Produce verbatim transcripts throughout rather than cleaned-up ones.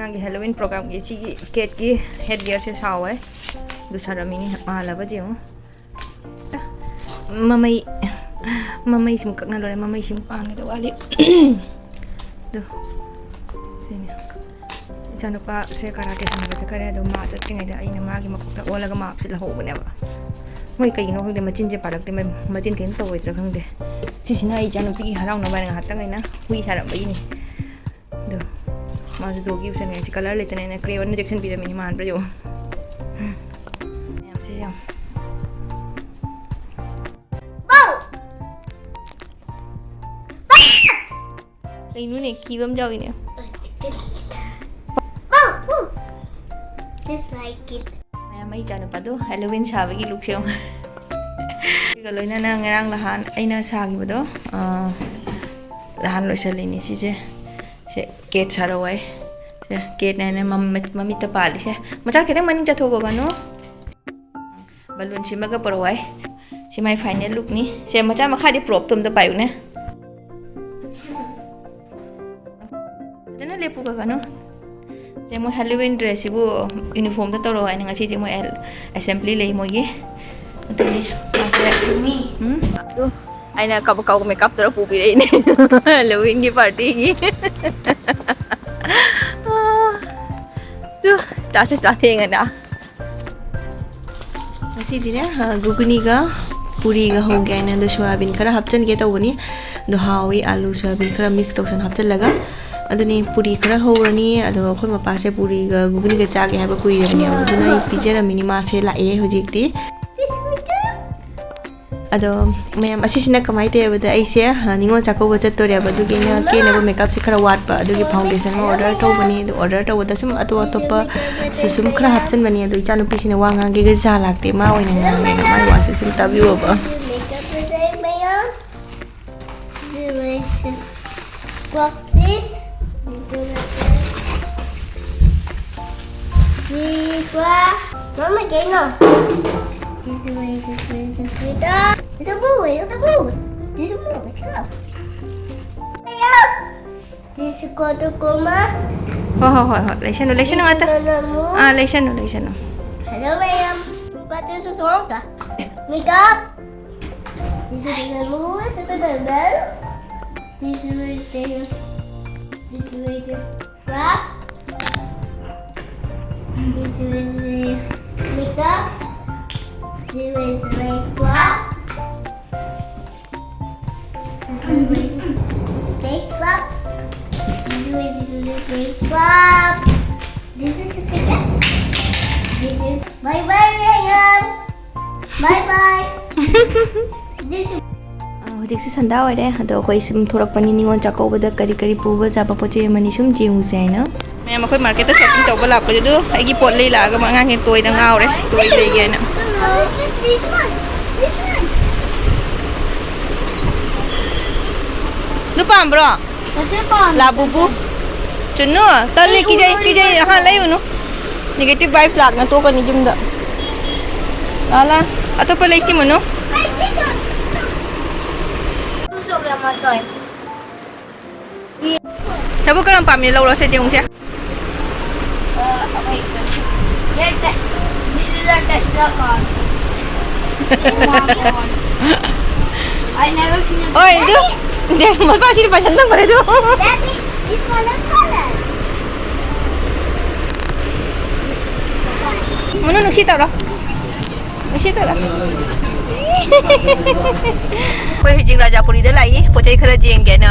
ꯃꯥꯒꯤ ꯍꯦꯂꯣꯋꯤꯟ ꯄ꯭ꯔꯣꯒ꯭ꯔꯥꯝꯒꯤ ꯁꯤꯒꯤ ꯀꯦꯠꯀꯤ ꯍꯦꯗ ꯒꯤꯌꯔꯁꯦ ꯁꯥꯎꯋꯦ꯫ ꯑꯗꯨ ꯁꯥꯔꯝꯃꯤꯅꯤ, ꯃꯥꯜꯂꯕꯗꯤ ꯌꯦꯡꯉꯨ꯫ ꯃꯃꯩ, ꯃꯃꯩꯁꯤꯃꯨꯛ ꯀꯛꯅ ꯂꯣꯏꯔꯦ, ꯃꯃꯩꯁꯤꯃꯨꯛ ꯄꯥꯟꯒꯗꯕ ꯋꯥꯠꯂꯤ꯫ ꯑꯗꯨ ꯁꯤꯅꯤ꯫ ꯏꯆꯥꯅꯨꯄꯥꯁꯦ ꯀꯔꯥꯇꯦ ꯁꯥꯟꯅꯕ ꯆꯠꯈ꯭ꯔꯦ꯫ ꯑꯗꯣ ꯃꯥ ꯆꯠꯇ꯭ꯔꯤꯉꯩꯗ ꯑꯩꯅ ꯃꯥꯒꯤ ꯃꯀꯣꯛꯇ ꯑꯣꯜꯂꯒ ꯃꯥꯞꯁꯦ ꯂꯧꯍꯧꯕꯅꯦꯕ꯫ ꯃꯣꯏ ꯀꯩꯒꯤꯅꯣ ꯈꯪꯗꯦ, ꯃꯆꯤꯟꯁꯦ ꯄꯥꯜꯂꯛꯇꯦ꯫ ꯃ-, ꯃꯆꯤꯟ ꯀꯩꯝ ꯇꯧꯔꯣꯏꯗ꯭ꯔꯥ ꯈꯪꯗꯦ꯫ ꯁꯤꯁꯤꯅ ꯑꯩ ꯏꯆꯥꯅꯨꯄꯤꯒꯤ ꯍꯔꯥꯎꯅꯕ ꯍꯥꯏꯅ ꯉꯥꯏꯍꯥꯛꯇꯪ ꯑꯩꯅ ꯍꯨꯏ ꯁꯥꯔꯝꯕꯒꯤꯅꯤ꯫ ꯑꯗꯣ ꯃꯥꯁꯨ ꯗꯣꯒꯤ ꯎꯁꯟꯅꯤꯡꯉꯥꯏ ꯁꯤ ꯀꯂꯔ ꯂꯩꯇꯅ ꯑꯩꯅ ꯀ꯭ꯔꯦꯌꯣꯟꯅ ꯌꯦꯛꯁꯟꯕꯤꯔꯝꯃꯤꯅꯤ, ꯃꯥꯟꯕ꯭ꯔꯥ ꯌꯦꯡꯉꯣ꯫ ꯃꯌꯥꯝꯁꯦ ꯌꯦꯡꯉꯣ꯫ ꯀꯩꯅꯣꯅꯦ, ꯀꯤꯕ ꯑꯃ ꯌꯥꯎꯏꯅꯦ꯫ Just like it. ꯃꯌꯥꯝ, ꯑꯩ ꯏꯆꯥꯅꯨꯄꯥꯗꯣ ꯍꯦꯂꯣꯋꯤꯟ ꯁꯥꯕꯒꯤ ꯂꯨꯛꯁꯦ ꯌꯦꯡꯉꯣ꯫ ꯁꯤꯒ ꯂꯣꯏꯅꯅ ꯉꯔꯥꯡ ꯅꯍꯥꯟ ꯑꯩꯅ ꯁꯥꯈꯤꯕꯗꯣ, ꯑꯥ, ꯅꯍꯥꯟ ꯂꯣꯏꯁꯜꯂꯤꯅꯤ ꯁꯤꯁꯦ꯫ ꯁꯦ ꯀꯦꯠ ꯁꯥꯔꯛꯑꯣ ꯍꯥꯏ꯫ ꯁꯦ ꯀꯦꯠ ꯍꯥꯏꯅ ꯃꯃꯤꯠ-, ꯃꯃꯤꯠꯇ ꯄꯥꯜꯂꯤꯁꯦ꯫ ꯃꯆꯥ ꯈꯤꯇꯪ ꯃꯅꯤꯡ ꯆꯠꯊꯣꯛꯑꯣ ꯕꯅꯨ꯫ ꯕꯂꯨꯟ ꯁꯤꯃꯒ ꯄꯨꯔꯛꯑꯣ ꯍꯥꯏ꯫ ꯁꯤ ꯃꯥꯏ ꯐꯥꯏꯅꯦꯜ ꯂꯨꯛꯅꯤ꯫ ꯁꯦ ꯃꯆꯥ ꯃꯈꯥꯗꯤ ꯄ꯭ꯔꯣꯞꯇꯣ ꯑꯝꯇ ꯄꯥꯏꯌꯨꯅꯦ꯫ ꯐꯖꯅ ꯂꯦꯞꯄꯨ ꯕꯕꯥꯅꯨ꯫ ꯁꯦ ꯃꯣꯏ ꯍꯦꯂꯣꯋꯤꯟ ꯗ꯭ꯔꯦꯁꯁꯤꯕꯨ ꯌꯨꯅꯤꯐꯣꯔꯝꯗ ꯇꯧꯔꯛꯑꯣ ꯍꯥꯏꯅ ꯉꯁꯤꯁꯦ ꯃꯣꯏ ꯑꯦꯁꯦꯝꯕ꯭ꯂꯤ ꯂꯩ ꯃꯣꯏꯒꯤ꯫ ꯑꯗꯨꯅꯤ ꯃꯥꯁꯦ, ꯎꯝ? ꯑꯗꯨ ꯑꯩꯅ ꯀꯕꯛ ꯀꯕꯛ ꯃꯦꯀꯞ ꯇꯧꯔ ꯄꯨꯕꯤꯔꯛꯏꯅꯦ ꯍꯦꯂꯣꯋꯤꯟꯒꯤ ꯄꯥꯔꯇꯤꯒꯤ꯫ ꯇꯨ, ꯇꯥꯁꯤ ꯇꯥ ꯊꯦꯡꯉꯅ꯫ ꯉꯁꯤꯗꯤꯅꯦ, ꯑ, ꯒꯨꯒꯨꯅꯤꯒ ꯄꯨꯔꯤꯒ ꯍꯧꯒꯦ ꯍꯥꯏꯅ ꯑꯗꯣ ꯁꯣꯌꯥꯕꯤꯟ ꯈꯔ ꯍꯥꯞꯆꯤꯟꯒꯦ ꯇꯧꯕꯅꯤ꯫ ꯑꯗꯣ ꯍꯥꯎꯋꯤ, ꯑꯥꯂꯨ ꯁꯣꯌꯥꯕꯤꯟ ꯈꯔ ꯃꯤꯛꯁ ꯇꯧꯁꯟ ꯍꯥꯞꯆꯤꯜꯂꯒ꯫ ꯑꯗꯨꯅꯤ ꯄꯨꯔꯤ ꯈꯔ ꯍꯧꯔꯅꯤ꯫ ꯑꯗꯣ ꯑꯩꯈꯣꯏ ꯃꯄꯥꯁꯦ ꯄꯨꯔꯤꯒ ꯒꯨꯒꯨꯅꯤꯒ ꯆꯥꯒꯦ ꯍꯥꯏꯕ ꯀꯨꯏꯔꯕꯅꯦꯕ, ꯑꯗꯨꯅ ꯑꯩ ꯄꯤꯖꯔꯝꯃꯤꯅꯤ꯫ ꯃꯥꯁꯦ ꯂꯥꯛꯑꯦ ꯍꯧꯖꯤꯛꯇꯤ꯫ ꯑꯗꯣ ꯃꯌꯥꯝ, ꯑꯁꯤꯁꯤꯅ ꯀꯃꯥꯏꯅ ꯇꯧꯋꯦꯕꯗ, ꯑꯩꯁꯦ, ꯑ, ꯅꯤꯉꯣꯜ ꯆꯥꯛꯀꯧꯕ ꯆꯠꯇꯣꯔꯦꯕ, ꯑꯗꯨꯒꯤ ꯑꯩꯅ ꯀꯦꯅꯕ ꯃꯦꯀꯞꯁꯦ ꯈꯔ ꯋꯥꯠꯄ, ꯑꯗꯨꯒꯤ ꯐꯥꯎꯟꯗꯦꯁꯟ ꯑꯃ ꯑꯣꯔꯗꯔ ꯇꯧꯕꯅꯤ꯫ ꯑꯗꯨ ꯑꯣꯔꯗꯔ ꯇꯧꯕꯗ ꯁꯨꯝ ꯑꯇꯣꯞ ꯑꯇꯣꯞꯄꯁꯨ ꯁꯨꯝ ꯈꯔ ꯍꯥꯞꯆꯤꯟꯕꯅꯤ꯫ ꯑꯗꯣ ꯏꯆꯥꯅꯨꯄꯤꯁꯤꯅ ꯋꯥ ꯉꯥꯡꯒꯦꯒ ꯖꯥ ꯂꯥꯛꯇꯦ, ꯃꯥ ꯑꯣꯏꯅ ꯉꯥꯡꯒꯦꯅ꯫ ꯃꯥꯒꯤ ꯋꯥꯁꯦ ꯁꯨꯝ ꯇꯥꯕꯤꯌꯣꯕ꯫ Boxes. Zebra. Mama, kaya nga. This way, this way, this way. It's a boy, it's a boy. This is a boy, come. This is called a comma. ꯍꯣꯏ, ꯍꯣꯏ, ꯍꯣꯏ, ꯍꯣꯏ, ꯂꯩꯁꯅꯨ, ꯂꯩꯁꯅꯨ ꯉꯥꯛꯇ꯫ ꯑꯥ, ꯂꯩꯁꯅꯨ, ꯂꯩꯁꯅꯨ꯫ Hello, ma'am. But this is wrong. Makeup. This is the moon. This is the bell. This is the, this is the wrap. This is the makeup. This is the wrap. This is the face scrub. This is the face scrub. This is the ticket. This is my wearing. Bye bye. This is ꯑ, ꯍꯧꯖꯤꯛꯁꯦ ꯁꯟꯗꯥ ꯑꯣꯏꯔꯦ, ꯑꯗꯣ ꯑꯩꯈꯣꯏ ꯁꯨꯝ ꯊꯣꯛꯂꯛꯄꯅꯤ ꯅꯤꯉꯣꯜ ꯆꯥꯛꯀꯧꯕꯗ ꯀꯔꯤ ꯀꯔꯤ ꯄꯨꯕ ꯌꯥꯕ ꯄꯣꯠ ꯆꯩ ꯑꯃꯅꯤ ꯁꯨꯝ ꯌꯦꯡꯉꯨꯁꯦ ꯍꯥꯏꯅ꯫ ꯃꯌꯥꯝ ꯑꯩꯈꯣꯏ ꯃꯥꯔꯀꯦꯠꯇ ꯁꯣꯄꯤꯡ ꯇꯧꯕ ꯂꯥꯛꯄꯗꯨꯗ ꯑꯩꯒꯤ ꯄꯣꯠ ꯂꯩ ꯂꯥꯛꯑꯒ ꯑꯉꯥꯡꯁꯦ ꯇꯣꯏꯗ ꯉꯥꯎꯔꯦ, ꯇꯣꯏ ꯂꯩꯒꯦꯅ꯫ This one. This one. ꯑꯗꯨ ꯄꯥꯝꯕ꯭ꯔꯣ? ꯂꯥꯕꯨꯕꯨ꯫ ꯆꯨꯟꯅꯨ, ꯇꯜꯂꯤ, ꯑꯩ ꯀꯤꯖꯩ, ꯎꯔꯣꯏ꯫ ꯀꯤꯖꯩ꯫ ꯑꯍꯥ, ꯂꯩꯔꯨꯅꯨ꯫ Negative vibes ꯂꯥꯛꯅ ꯇꯣꯛꯀꯅꯤ ꯌꯨꯝꯗ꯫ ꯂꯥ, ꯂꯥ꯫ ꯑꯇꯣꯞꯄ ꯂꯩꯁꯤ, ꯃꯨꯅꯨ꯫ ꯊꯕꯛ ꯀꯔꯝ ꯄꯥꯝꯃꯤ? ꯂꯧꯔꯣ, ꯁꯦ, ꯌꯦꯡꯉꯨꯁꯦ꯫ Uh, wait, wait. Here, Tesla. This is a Tesla car. Oh my God. I never seen a ꯍꯣꯏ, ꯑꯗꯨ꯫ ꯗꯦ, ꯃꯄꯥꯁꯤꯗꯤ ꯄꯩꯁꯥ ꯅꯝꯕꯔ ꯑꯗꯨ꯫ Daddy, this one is color. ꯃꯨꯅꯨ, ꯅꯨꯡꯁꯤ ꯇꯧꯔꯣ꯫ ꯅꯨꯡꯁꯤ ꯇꯧꯔꯣ꯫ ꯑꯩꯈꯣꯏ ꯍꯧꯖꯤꯛ ꯔꯥꯖꯥꯄꯨꯔꯤꯗ ꯂꯥꯛꯏ, ꯄꯣꯠ ꯆꯩ ꯈꯔ ꯌꯦꯡꯒꯦꯅ꯫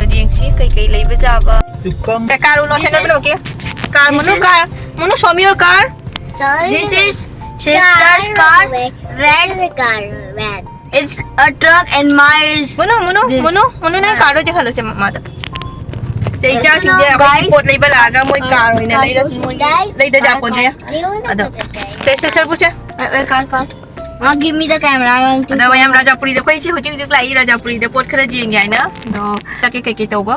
ꯑꯗꯨ ꯌꯦꯡꯁꯤ ꯀꯩ ꯀꯩ ꯂꯩꯕ ꯌꯥꯕ꯫ ꯀꯥꯔ ꯎꯠꯂꯣ, ꯁꯦ, ꯅꯣꯏ ꯄꯨꯂꯞꯀꯤ꯫ ꯀꯥꯔ, ꯃꯨꯅꯨ, ꯀꯥꯔ꯫ ꯃꯨꯅꯨ, show me your car. This is sister's car. Red car, red. It's a truck and my is ꯃꯨꯅꯨ, ꯃꯨꯅꯨ, this. ꯃꯨꯅꯨ, ꯃꯨꯅꯨ, ꯅꯪ ꯀꯥꯔꯗꯣ ꯆꯦꯛꯍꯜꯂꯣꯁꯦ ꯃꯃꯥꯗ꯫ ꯁꯦ, ꯏꯆꯥꯁꯤꯡꯁꯦ ꯑꯩꯈꯣꯏꯒꯤ guys, ꯄꯣꯠ ꯂꯩꯕ ꯂꯥꯛꯑꯒ ꯃꯣꯏ ꯀꯥꯔ ꯑꯣꯏꯅ ꯂꯩꯔ, ꯃꯣꯏ ꯂꯩꯗ ꯌꯥꯄꯣꯠꯁꯦ꯫ ꯑꯗꯣ, ꯁꯦ, ꯁꯦ, ꯁꯦ, ꯄꯨꯁꯦ꯫ Wait, wait, car, car. Ah, give me the camera. I want to. ꯑꯗꯣ ꯃꯌꯥꯝ ꯔꯥꯖꯥꯄꯨꯔꯤꯗ ꯑꯩꯈꯣꯏ ꯏꯆꯦ ꯍꯧꯖꯤꯛ ꯍꯧꯖꯤꯛ ꯂꯥꯛꯏ, ꯔꯥꯖꯥꯄꯨꯔꯤꯗ ꯄꯣꯠ ꯈꯔ ꯌꯦꯡꯒꯦ ꯍꯥꯏꯅ꯫ ꯑꯗꯣ ꯆꯠꯀꯦ ꯀꯩꯀꯩ ꯇꯧꯕ꯫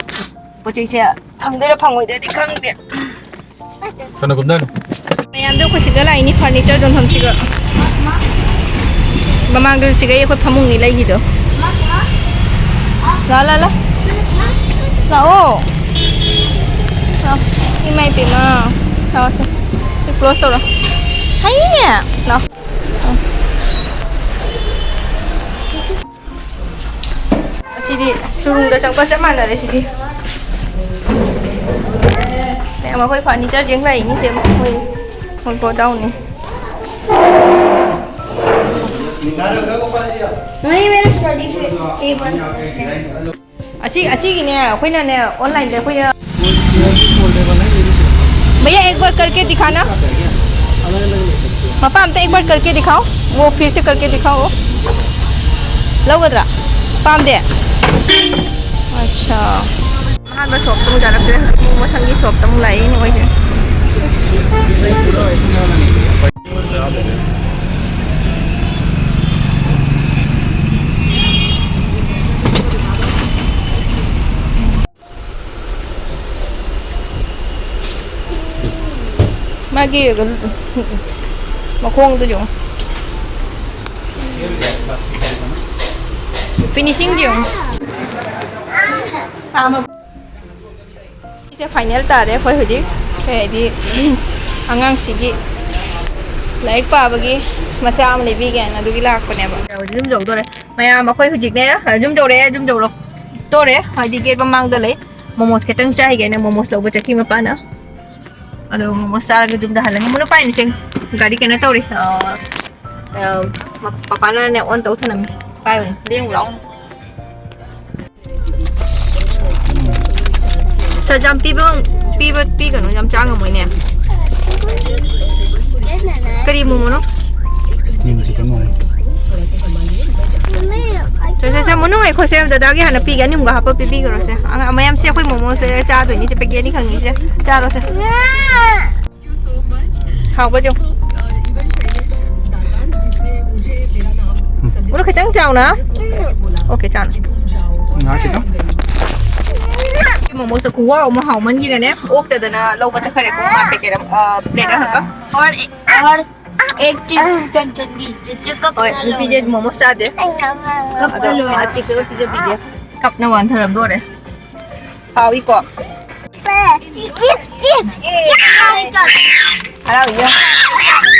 ꯄꯣꯠ ꯆꯩꯁꯦ ꯐꯪꯗꯣꯏꯔꯥ ꯐꯪꯉꯣꯏꯗꯣꯏꯔꯗꯤ ꯈꯪꯗꯦ꯫ ꯀꯅꯥ ꯀꯨꯝꯗꯥꯏꯅꯣ? ꯃꯌꯥꯝꯗꯣ ꯑꯩꯈꯣꯏ ꯁꯤꯗ ꯂꯥꯛꯏꯅꯤ, furniture ꯌꯣꯟꯐꯝꯁꯤꯒ꯫ ꯃꯃꯥꯡꯗ ꯁꯤꯒ ꯑꯩꯈꯣꯏ ꯐꯃꯨꯡꯅꯤ ꯂꯩꯈꯤꯗꯣ꯫ ꯂꯥ, ꯂꯥ, ꯂꯥ꯫ ꯂꯥꯛꯑꯣ꯫ ꯂꯥꯛꯑꯣ꯫ ꯏꯃꯥꯏ ꯄꯦꯝꯃ꯫ ꯂꯥꯛꯑꯣꯁꯦ꯫ ꯁꯤ close ꯇꯧꯔꯣ꯫ ꯍꯩꯅꯦ꯫ ꯂꯥꯛꯑꯣ꯫ ꯑꯁꯤꯗꯤ ꯁꯨꯔꯨꯡꯗ ꯆꯪꯕ ꯆꯞ ꯃꯥꯟꯅꯔꯦ ꯁꯤꯗꯤ꯫ ꯃꯌꯥꯝ ꯑꯩꯈꯣꯏ furniture ꯌꯦꯡ ꯂꯥꯛꯏꯅꯤ ꯁꯦ ꯃꯣꯏ, ꯃꯣꯏ ꯒꯣꯗꯥꯎꯟꯅꯤ꯫ नहीं, मेरा स्टडी टेबल। ꯑꯁꯤ, ꯑꯁꯤꯒꯤꯅꯦ, ꯑꯩꯈꯣꯏꯅꯅꯦ, online-ꯗ ꯑꯩꯈꯣꯏꯅ भैया, एक बार करके दिखाना। पापा, हम तो एक बार करके दिखाओ, वो फिर से करके दिखाओ। वो लौगद्रा? पामदे? अच्छा। ꯑꯍꯥꯟꯕ shop-ꯇ ꯑꯃꯨꯛ ꯆꯥꯔꯛꯇ꯭ꯔꯦ, ꯍꯧꯖꯤꯛ ꯑꯃꯨꯛ ꯃꯊꯪꯒꯤ shop-ꯇ ꯑꯃꯨꯛ ꯂꯥꯛꯏ ꯃꯣꯏꯁꯦ꯫ ꯃꯥꯒꯤ ꯃꯈꯣꯡꯗꯣ ꯌꯦꯡꯉꯣ꯫ Finishing-ꯗꯣ ꯌꯦꯡꯉꯣ꯫ ꯑꯥ, ꯃ-, ꯁꯤꯁꯦ final ꯇꯥꯔꯦ ꯑꯩꯈꯣꯏ ꯍꯧꯖꯤꯛ꯫ ꯀꯩ ꯍꯥꯏꯗꯤ, ꯑꯉꯥꯡꯁꯤꯒꯤ ꯂꯥꯏꯔꯤꯛ ꯄꯥꯕꯒꯤ ꯃꯆꯥ ꯑꯃ ꯂꯩꯕꯤꯒꯦꯅ ꯑꯗꯨꯒꯤ ꯂꯥꯛꯄꯅꯦꯕ꯫ ꯍꯧꯖꯤꯛ ꯑꯗꯨꯝ ꯌꯧꯗꯣꯔꯦ꯫ ꯃꯌꯥꯝ ꯑꯩꯈꯣꯏ ꯍꯧꯖꯤꯛꯅꯦ, ꯑꯗꯨꯝ ꯌꯧꯔꯛꯑꯦ, ꯑꯗꯨꯝ ꯌꯧꯔꯛꯇꯣꯔꯦ꯫ ꯍꯥꯏꯗꯤ gate ꯃꯃꯥꯡꯗ ꯂꯩ꯫ Momos ꯈꯤꯇꯪ ꯆꯥꯈꯤꯒꯦꯅ momos ꯂꯧꯕ ꯆꯠꯈꯤ ꯃꯄꯥꯅ꯫ ꯑꯗꯣ momos ꯆꯥꯔꯒ ꯌꯨꯝꯗ ꯍꯜꯂꯅꯤ꯫ ꯃꯣꯅꯣ ꯄꯥꯏꯅꯤꯁꯦ ꯒꯥꯔꯤ ꯀꯩꯅꯣ ꯇꯧꯔꯤ꯫ ꯑ, ꯑ, ꯃ-, ꯄꯄꯥꯅꯅꯦ on ꯇꯧ ꯊꯅꯝꯃꯤ꯫ ꯄꯥꯏꯕꯅꯤ꯫ ꯂꯦꯡꯉꯨ ꯂꯥꯎ꯫ ꯁꯖꯥꯝ ꯄꯤꯕ, ꯄꯤꯕ, ꯄꯤꯒꯅꯨ, ꯌꯥꯝ ꯆꯥ ꯉꯝꯃꯣꯏꯅꯦ꯫ ꯀꯔꯤ ꯃꯣꯃꯣꯅꯣ? Steam chicken momo. ꯁꯦ, ꯁꯦ, ꯁꯦ, ꯃꯅꯨꯡ ꯑꯩꯈꯣꯏꯁꯦ ꯗꯗꯥꯒꯤ ꯍꯥꯟꯅ ꯄꯤꯒꯦ, ꯑꯅꯤꯃꯨꯛ ꯍꯥꯞꯄ ꯄꯤꯕꯤꯈ꯭ꯔꯣꯁꯦ꯫ ꯑꯉꯥꯡ ꯃꯌꯥꯝꯁꯦ ꯑꯩꯈꯣꯏ ꯃꯣꯃꯣꯁꯦ ꯆꯥꯗꯣꯏꯅꯤ, ꯁꯦ, packet ꯑꯅꯤ ꯈꯪꯉꯤꯁꯦ꯫ ꯆꯥꯔꯣꯁꯦ꯫ ꯍꯥꯎꯕ꯭ꯔꯣ ꯌꯦꯡꯉꯨ꯫ ꯃꯣꯔꯣꯛ ꯈꯤꯇꯪ ꯆꯥꯎꯅ꯫ Okay, ꯆꯥꯅ꯫ ꯉꯥ ꯈꯤꯇꯪ꯫ ꯃꯣꯃꯣꯁꯦ ꯈꯨꯍꯥꯎ ꯑꯃ ꯍꯥꯎꯃꯟꯈꯤꯗꯅꯦ, ꯑꯣꯛꯇꯗꯅ ꯂꯧꯕ ꯆꯠꯈ꯭ꯔꯦꯀꯣ, ꯃꯥ packet ꯑꯃ, ꯑ, plate ꯑꯃꯈꯛ꯫ और, और एक चीज टेंशन की, जो कप ꯍꯣꯏ, ꯅꯨꯄꯤꯁꯦ ꯃꯣꯃꯣ ꯆꯥꯗꯦ꯫ ꯀꯞ ꯑꯗꯣ ꯃꯥ chips ꯑꯃ ꯄꯤꯖꯕꯤꯒꯦ꯫ ꯀꯞꯅ ꯋꯥꯟꯊꯔꯝꯗꯣꯔꯦ꯫ ꯍꯥꯎꯏꯀꯣ? ꯆꯤꯞꯁ, ꯆꯤꯞꯁ, ꯍꯔꯥꯎ ꯏꯕꯦꯝꯃ꯫